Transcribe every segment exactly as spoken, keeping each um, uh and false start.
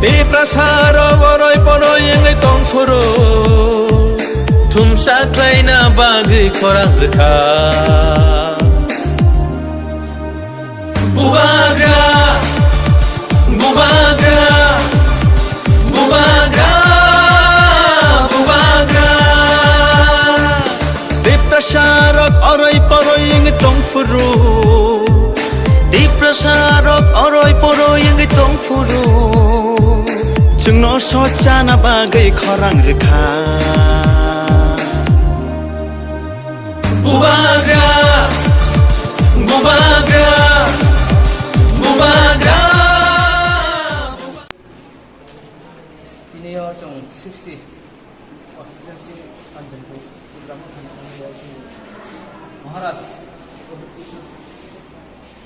Tiprasa rok oroi poroi wngwi tongphuru, thumsa khlaina bagwi khorang rwkha. Bubagra, bubagra, bubagra, bubagra. Tiprasa rok oroi poroi wngwi tongphuru, Tiprasa rok oroi poroi wngwi tongphuru, chwngno sochana bagwi khorang rwkha. Bubagra, bubagra, bubagra. Tini o chwng sixty constituency Kanchanpur Tipra Motha ni thani o chwng Maharaj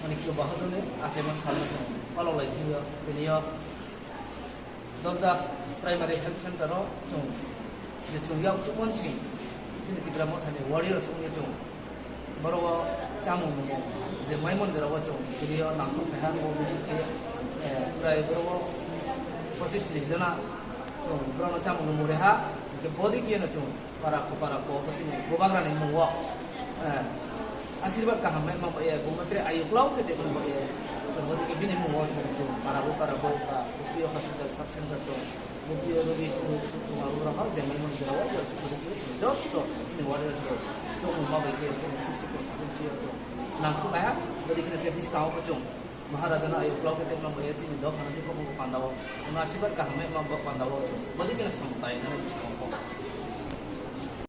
Manikya Bahadur ni achaima salno chwng palok lai thwio. Tini o Dosda Primary Health Center o chwng je chwng yak chukmon sing chini Tipra Motha ni warrior chwng ye chwng boro o chamung nungo je mai mondir o chwng video nangkuk kaiha bo bisi khe, eh, prai boro o pochis tris jona chwng boro no chamung nungo reha, hingke bodi khe no chwng para ko para ko chini bubagra ni mung o, eh, asirwad kaham mai mang ye bumatre ayu klau khe te bung ye chwng bodi khe bini mung o chwng para bo para bo ka Hospital Sub Center to Mukti o rwgwi suk suk tongma rok rok je mai mani jora o jora suk suk rwgwi joto chini warriors rok chwng ma bai khe chini sixty constituency o chwng nangkuk kaiha. Bwdwi kheno je bwskango bo chwng Maharaja no ayo block khe tongma bai chini dok hano je kokong panda o ano asirwad kaham mai ma bo panda o chwng bwdwi kheno samung tai nani bwskango